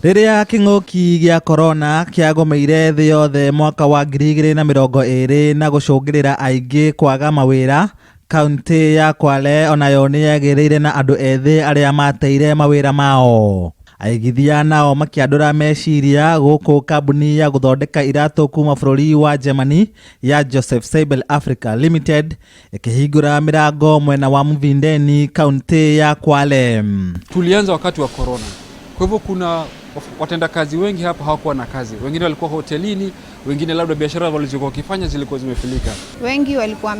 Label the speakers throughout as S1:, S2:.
S1: Rĩrĩa kĩng'ũki gĩa korona kĩagũmĩire thĩ yothe mwaka wa 2020 na gũcũngĩrĩra aingĩ kwaga mawĩra, Kauntĩ ya Kwale onayo nĩyagĩrĩire na andũ ethĩ arĩa mateire mawĩra mao. Aigithia nao makĩandũra meciria gũkũ kambuni ya gũthondeka iratũ kuma bũrũri wa Germany ya Joseph Seibel Africa Limited ĩkĩhingũra mĩrango mwena wa Mvindeni kaunti ya Kwale.
S2: Tulianza wakati wa corona, kwa hivyo kuna watendakazi wengi hapa hawakuwa na kazi, wengine walikuwa hotelini, wengine labda biashara walizokuwa wakifanya zilikuwa zimefilika.
S3: Wengi walikuwa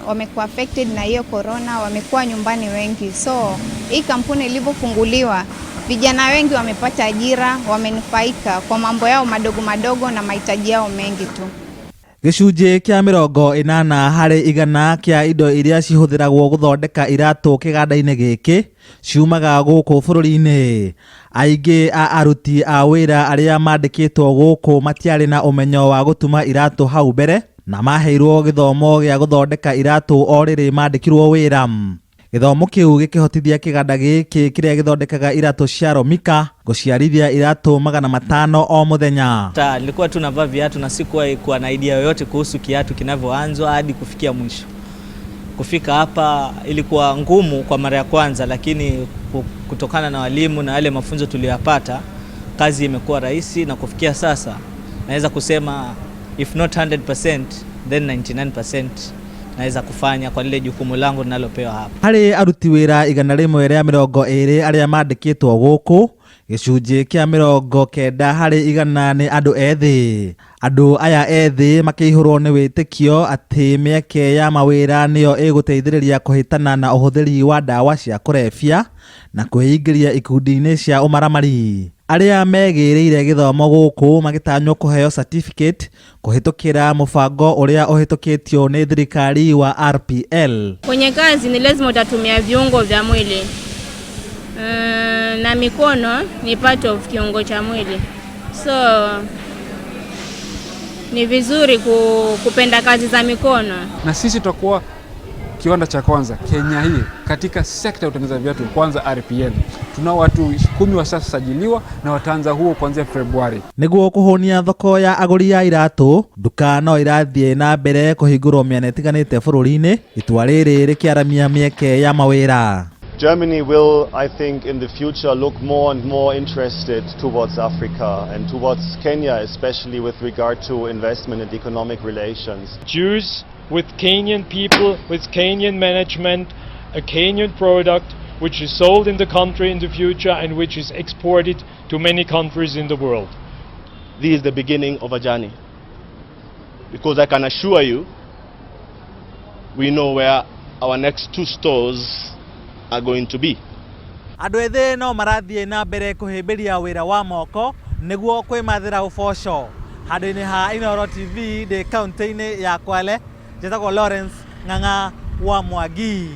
S3: wamekuwa affected na hiyo corona, wamekuwa nyumbani wengi. So hii kampuni ilivyofunguliwa, vijana wengi wamepata ajira, wamenufaika kwa mambo yao madogo madogo na mahitaji yao mengi tu.
S1: Gĩcunjĩ kĩa 80% kĩa indo iria cihũthĩragwo gũthondeka iratũ kĩganda-inĩ gĩkĩ ciumaga gũkũ bũrũri-inĩ. Aingĩ a aruti a wĩra arĩa mandĩkĩtwo gũkũ matiarĩ na ũmenyo wa gũtuma iratũ hau mbere na maheirwo gĩthomo gĩa gũthondeka iratũ o rĩrĩ mandĩkirwo wĩra. Gĩthomo kĩu gĩkĩhotithia kĩganda gĩkĩ kĩrĩa gĩthondekaga iratũ cia Romika gũciarithia iratũ 500 o mũthenya.
S4: Nilikuwa tu navaa viatu na sikuwahi kuwa na idea yoyote kuhusu kiatu kinavyoanzwa hadi kufikia mwisho. Kufika hapa ilikuwa ngumu kwa mara ya kwanza, lakini kutokana na walimu na yale mafunzo tuliyopata, kazi imekuwa rahisi na kufikia sasa naweza kusema if not 100% then 99% naweza kufanya kwa lile jukumu langu ninalopewa hapa.
S1: Harĩ aruti wĩra 120 arĩa mandĩkĩtwo gũkũ, gĩcunjĩ kĩa 90% nĩ andũ ethĩ. Andũ aya ethĩ makĩihũrwo nĩ wĩtĩkio atĩ mĩeke ya mawĩra nĩyo ĩgũteithĩrĩria kũhĩtana na ũhũthĩri wa ndawa cia kũrebia na kwĩingĩria ikundi-inĩ cia ũmaramari. Arĩa megĩrĩire gĩthomo gũkũ magĩtanywo kũheo certificate kũhĩtũkĩra mũbango ũrĩa ũhĩtũkĩtio nĩ thirikari wa RPL.
S5: Kwenye kazi ni lazima utatumia viungo vya mwili na mikono ni part of kiungo cha mwili, so ni vizuri kupenda kazi za mikono.
S2: Na sisi tutakuwa kiwanda cha kwanza Kenya hii katika sekta ya kutengeneza viatu kwanza RPL. Tunao watu 10 washasajiliwa na wataanza huo kuanzia Februari.
S1: Nĩguo kũhũnia thoko ya agũri a iratũ, nduka no irathiĩ na mbere kũhingũrwo mĩena ĩtiganĩte bũrũri-inĩ, itua rĩrĩ rĩkĩaramia mĩeke ya mawĩra.
S6: Germany will, I think, in the future look more and more interested towards Africa and towards Kenya, especially with regard to investment and economic relations.
S7: Produce with Kenyan people, with Kenyan management, a Kenyan product which is sold in the country in the future and which is exported to many countries in the world.
S8: This is the beginning of a journey, because I can assure you we know where our next two stores are going to be.
S1: Andũ ethĩ no marathiĩ na mbere kũhĩmbĩria wĩra wa moko nĩguo kwĩmathĩra ũboco. Handũ-inĩ ha Inooro TV ndĩ kaunti-inĩ ya Kwale, njĩtagwo Lawrence Ng'ang'a wa Mwangi.